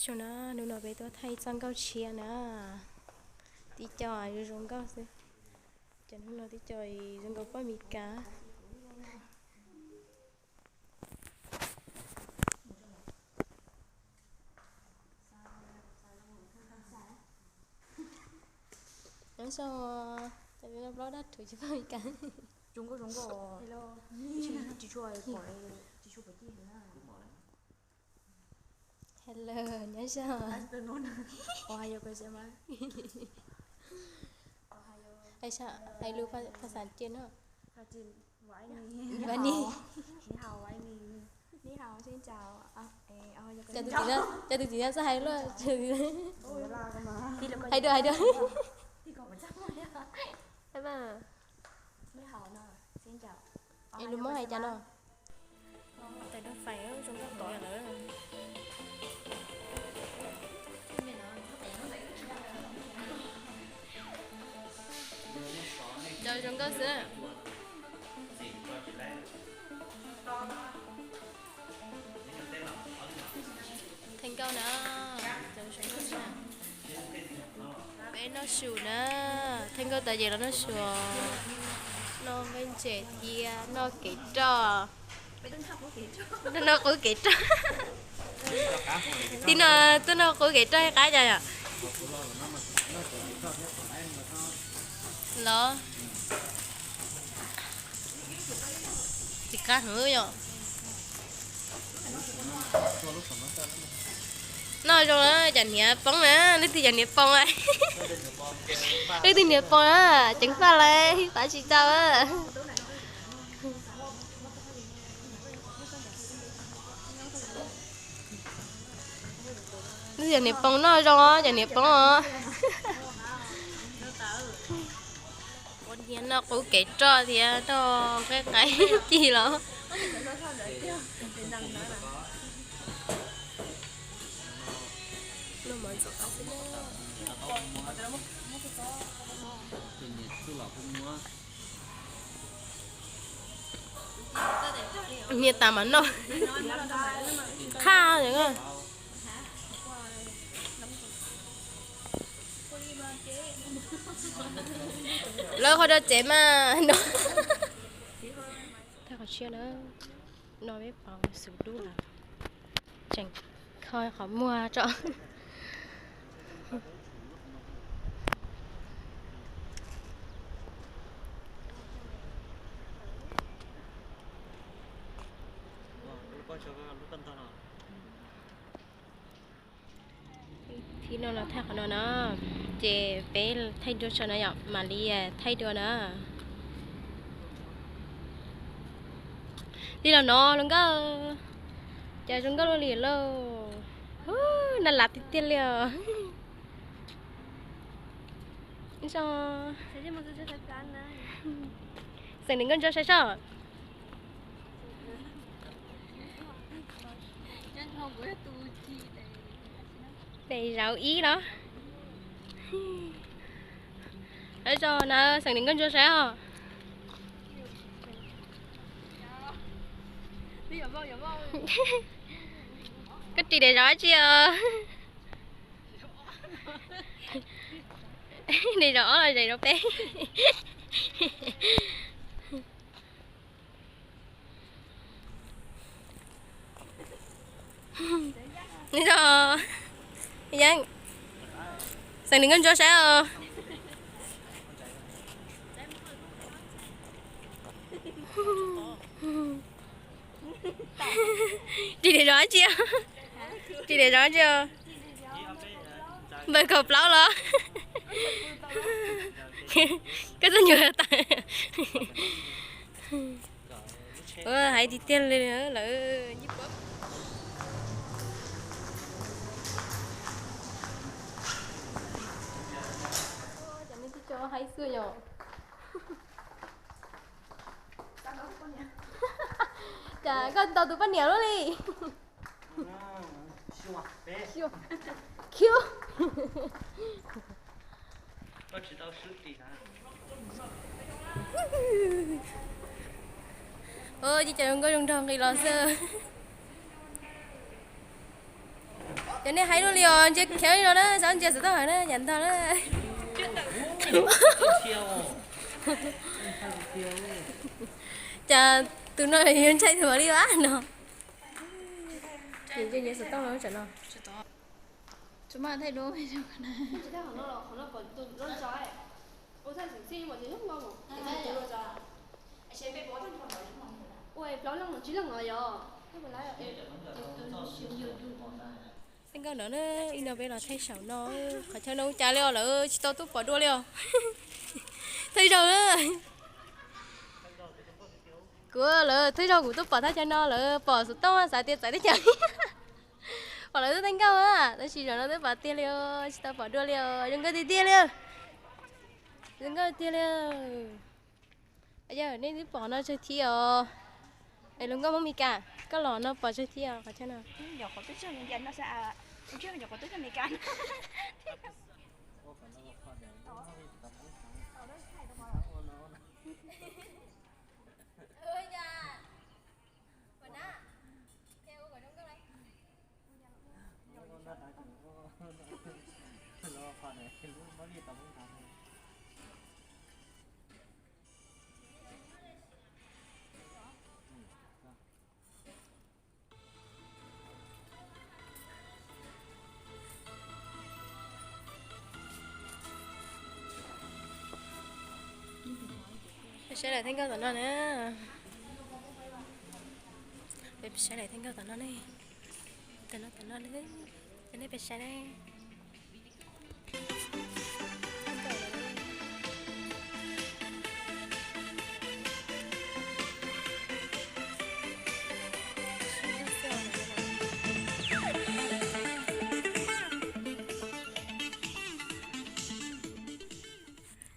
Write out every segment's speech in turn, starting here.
Zoo na, hnub no peb tuaj thaij txoj nkauj tshiab na. Tib co zoo zoo nkauj xwb. Cov hnub no tib co zoo nkaus poj Mes Kas. Nyob zoo, cov no plaub dab rhuv tsis poj Mes Kas. Zoo nkauj zoo nkauj. Tsis tshua pom, tsis tshua pom cij heev na. Hello, nyob zoo. Ua hais lus phas xas cia no. Ua ni. Cov tus txiv no txawj hais luaj. Hais dua, hais dua. Es lus Hmoob hais cas no? Tais dua fais zoo nkauj tod lawm. Cov zoo nkauj xwb. Theej nkauj na, cov zoo nkauj xwb. Peb noj su na, theej nkauj tas ces los noj su, noj nqaij ntses thiab noj kev roj. Noj qub kev roj. Tib no tuaj noj qub kev roj qab cas yom? Los tsis qab heev yom. Noj zoo na, cov hniav poob na, leej twg cov hniav poob a? Leej twg hniav poob na, ceev faj lawm, pab tsis tau. Leej twg cov hniav poob noj zoo os, cov hniav poob os. Ua niag noj qub kev roj thiab noj nqaij qaib cig los. Niag tas mas noj qhaj. Lawv qhov rau tsev mas no. Thaij qhov tshiab na, no peb pom xus dub lawm, tseem kho qhov muag tso. Tib no los thaij qhov no na, ces peb thaij dua tso na yom, mam li thaij dua na. Tij laug no zoo nkauj, cas zoo nkauj luaj li lauj. Hu, naj lav tiag tiag li os. Xeem Lis Nkauj Ntsuab saib soj. Daim zauv ib los. Lawv tso na, Xeem Lis Nkauj Ntsuab saib os. Koj ris daim zauv dab tsi os? Daim zauv ob los daim zauv peb? Nws tso, Yeeb, Xeem Lis Nkauj Ntsuab saib os. Ris daim zauv dab tsi? Ris daim zauv dab tsi? Npawg kaum plaub los? Koj txoj nyuag tas. Ua hais tiag tiag li lawm. Cov neeg twb tso haib xwb yom. Cas koj ntaus tus poj niam lub li? Khiu. Ua, cia cov zoo nkauj zoo nraug nqis los xwb. Cov nej hais dua li os, ntsia kheev li no na, xav ntsia xov tooj hawm na, yam ntog na. Cas tus no yuav ntshai tus mam li ab no. Ntsia xov tooj no tsam no. Tej nkauj no na, ib no peb los thaij saum no, qhov chaw no ua cas li os, lawv tsis tau tuaj pom dua li os. Thawj zaug na. Kuv lawv thawj zaug kuv tuaj pom thaj chaw no, lawv pom xov tooj xav tias txawv teb chaws. Pom lawv tuaj thaij nkauj na, tab sis zaum no twb pom tiag li os, tsis tau pom dua li os, zoo nkauj tiag tiag li. Zoo nkauj tiag li. Yog nej twb pom no tsawg thiab os? Es hluas nkauj Hmoob Mes Kas, koj los no pom tsawg thiab os qhov chaw no? Peb saib daim thaij nkauj tom no na. Peb saib daim thaij nkauj tom no ne. Tom no, tom no na. Peb, nej peb saib na.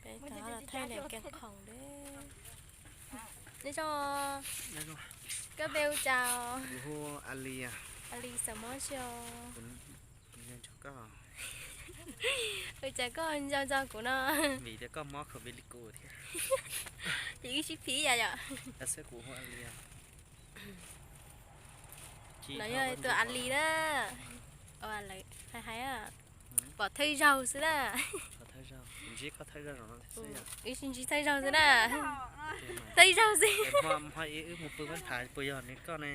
Peb thaij daim kev khoom na. Neb zoo, koj npe hu cas? Hu Alis, Alis xeem Hmoob tsi os? Ua cas koj nco nco kuv no? Vim tias koj mob khov vid li kuv thiab. Ces wb sib phiv yam yom. Xwb kuv hu Alis. No yog tus Alis na. Hais hais, pom thawj zaug xwb na. Wb sib ntsib thawj zaug xwb na. Thawj zaug xwb. Wb mus pw pab phav puas yog nws koj ne?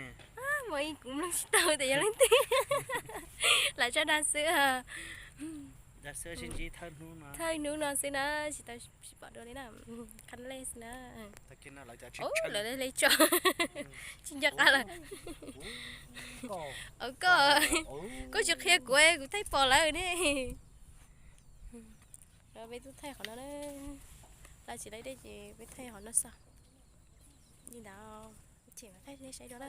Mas kuv mloog tsis tau tias yog leej twg. Lam tso dag xwb. Thawj hnub no xwb na, tsis tau sib pom dua li na. Qhab lej xwb na. Lawv le tso. Tsis nco qab lawm. Koj, koj tsis qhia kuv, kuv thaij pom lawm ne. Peb tub thaij qhov no, tau tsis tau dej ces peb thaij qhov no xwb. Li ntawd, chem mas thaij nej saib dua na.